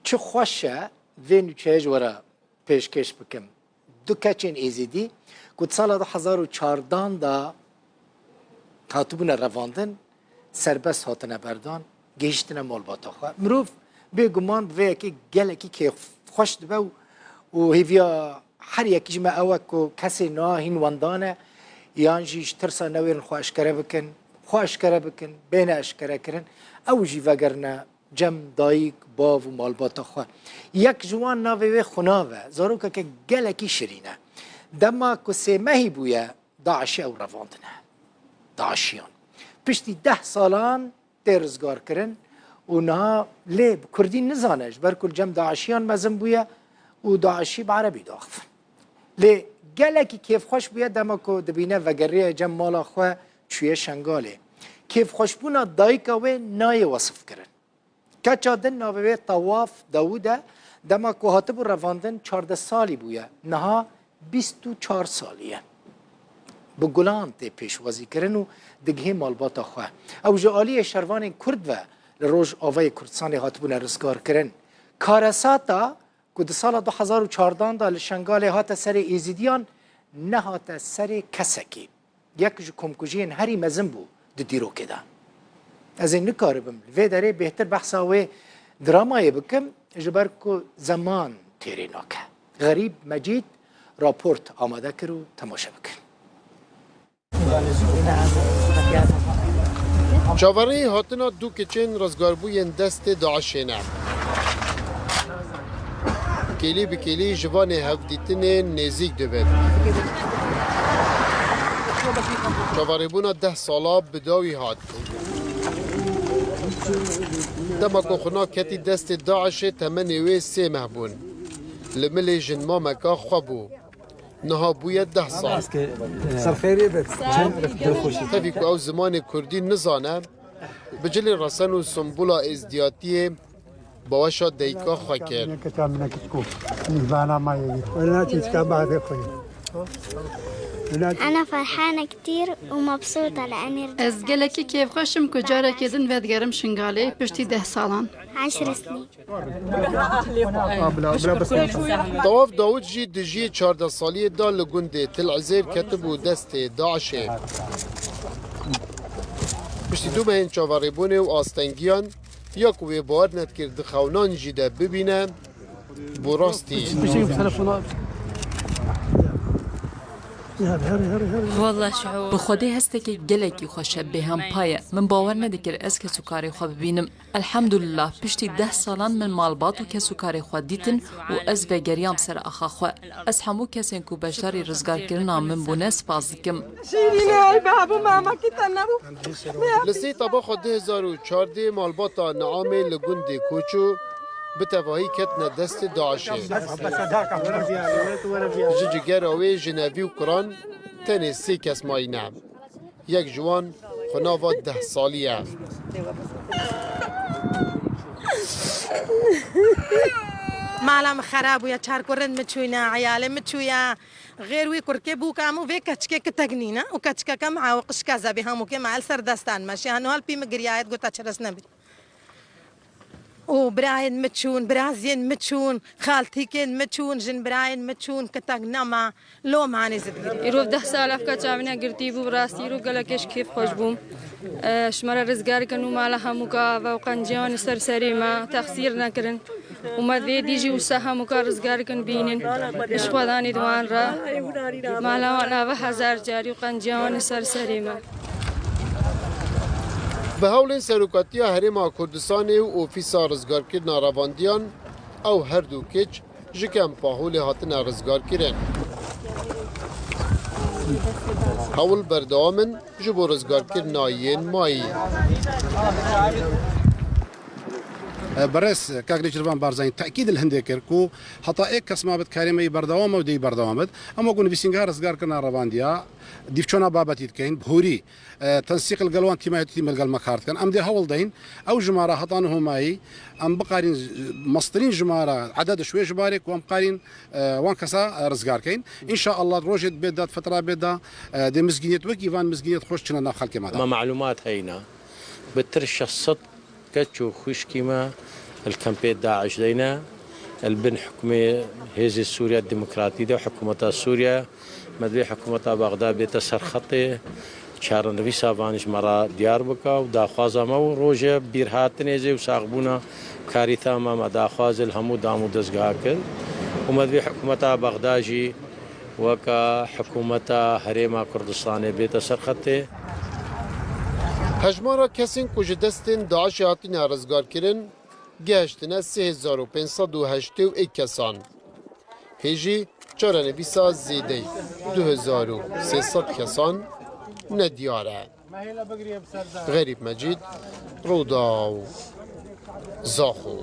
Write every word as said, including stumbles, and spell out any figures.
Çi xweş e vê nûçeyê ji we re pêşkêş bikim. Du keçên Êzidî ku di sala du hezar û çardan de hatibûne revandin, serbest hatine berdan, gihîştine malbata xwe. Mirov bêguman bi vê yekê gelekî kêfxweş dibe û, û hêviya her yekî ji me ew e ku kesê niha hîn wendan e, yan jî ji tirsa newêrin xwe eşkere bikin, xwe eşkere bikin, bêne eşkerekirin, ew jî vegerine cem dayik, bav û malbata xwe. Yek ji wan navê wê Xunav e, zarokeke gelekî şirîn e. Dema ku sê mehî bûye, DAIŞê ew revandine. DAIŞiyan. Piştî deh salan tê rizgarkirin û niha lê bi kurdî nizane, ji ber ku li cem DAIŞiyan mezin bûye û DAIŞî bi erebî diaxivin. Lê gelekî kêfxweş bûye dema ku dibîne vegeriye cem mala xwe, çûye Şengalê. Kêfxweşbûna dayika wê nayê wesifkirin. Keça din navê wê Tewaf Dawûd e, dema ku hatibû revandin çardeh salî bûye, niha bîst û çar salî ye. Bi gulan tê pêşwazîkirin û digihê malbata xwe. Ew ji aliyê şervanên Kurd ve li Rojavayê Kurdistanê hatibûne rizgarkirin. Karesata ku di sala du hezar û çardan de li Şengalê hate serê Êzidiyan, nehate serê kesekî. Yek ji komkujiyên herî mezin bû di dîrokê de. Ez ê nikaribim li vê derê bêhtir behsa wê dramayê bikim, ji ber ku zeman têrê nake. Xerîb Mecîd raport amade kir û temaşe bikin. Çaverî hatina du keçên rizgarbûyên destê DAIŞê ne. Kêlî bi kêlî ji vanê hevdîtinê nêzîk dibin. Çaverîbûna deh sala bi dawî hat. Dema ku Xunav ketî destê DAIŞê temenê wê sê meh bûn. Li milê jinmameka xwe bû. Niha bûye deh sal. Ser xêrê be. Tevî ku ew zimanê kurdî nizane, bi cilê resen û simbula êzdiyatiyê baweşa dayika xwe kir. أنا فرحانة كتير ومبسوطة لأني رجعت. Ez gelekî kêfxweş im ku carekê din vedigerim Şingalê piştî deh salan. عشر سنين. Tawaf Dawud jî di jiyê çardeh saliyê de li gundê Til Izêr ketibû destê DAIŞê. Piştî du mehên çaverêbûnê û astengiyan, ya ku wê bawer nedikir di xewnan jî de bibîne, bû rastî. Bi Xwedê hestekê gelekî xweş e, bêhempa ye. Min bawer nedikir ez kesûkarê xwe bibînim. Elhemdulillah, piştî deh salan min malbat û kesûkarê xwe dîtin û ez vegeriyam ser axa xwe. Ez hemû kesên ku beşdarî rizgarkirina min bûne spas dikim. شیرینه، ای بابا، ماما کی تنه بو. Li sê Tebaxa du hezar û çardeh malbata Niamê li gundê Koço bi tevahî ketine destê DAIŞê. Ji cigera wê jinevî û kiran tenê sê kes mayîne. Yek ji wan xunava deh salî ye. Mala min xera bûye, çar kurin min çûyne, eyalê min çûye. Xêr wî kurkê bûka min û vê keçikê kitek nîne û keçikeke min ew qişkeze bê hemûkê me el ser destan me. Şiya niha li pî min giryaye, digot te çiris nebî. û birayên min çûn, biraziyên min çûn, xaltîkên min çûn, jinbirayên min çûn, kitek nema, lom hanê zidgirî. Îro deh sal ev keça min e girtî bû, bi rastî îro gelekê ji kêf xweş bûm. E, ji me re rizgar kin û mala hemûka ve û qenciya wan li ser serê me, texsîr nekirin. Û me vê dî jî wisa hemûka rizgar kin bînin. Ji Xwedanê di wan re. Mala wan ava hezar carî û qenciya wan li ser serê me. Bi hewlên Serokatiya Herêma Kurdistanê û Ofîsa Rizgarkirina Revandiyan, ew her du keç ji kempa Holê hatine rizgarkirin. Hewl berdewam in ji bo rizgarkirina yên mayî. Berêz Kak Nêçîrvan Barzanî tekîd li hindê kir ku heta êk kes mabit karê me yî berdewam e û dê yî berdewam bit. Em wekû nivîsîngeha rizgarkirina Revandiya, dîvçûna babetî dikeyn, bi hûrî, e, tensîq li gel wan tîmayetî me li gel me kar dikin. Em dê hewl deyn, ew jimara heta niho mayî, em bikarîn, e, mestirîn jimara, eded ji wê jimarê ku em bikarîn, e, wan kesa, e, rizgar keyn. Înşaallah rojê dibê de, fetra bê de, e, dê mizgîniyet wekî van mizgîniyet xweş çine nav xelkê me de. Me melumat heyna. Bitir şeş sed keç û xwişkî me Li kempê DAIŞ de ne, li bin hikmê Hêzê Sûriya Demokratî de, hikûmeta Sûriye, me divê hikûmeta Bexda bête ser xetê, çarenivîsa vanî ji me re diyar bike û daxwaza me û roje bîrhatinê jê û saxbûna karîta me, me daxwazê li hemû dam û dezgeha kir û me divê hikûmeta Bexda jî weke hikûmeta Herêma Kurdistanê bête ser xetê. Hejmara kesên ku ji destên DAIŞê hatine rizgarkirin gehiştine sê hezar û pênc sed û heştê û yek kesan. Hê jî çarenivîsa zêdeyî du hezar û sê sed kesan nediyar e. Xerîb Mecîd, Rûdaw, Zaxo.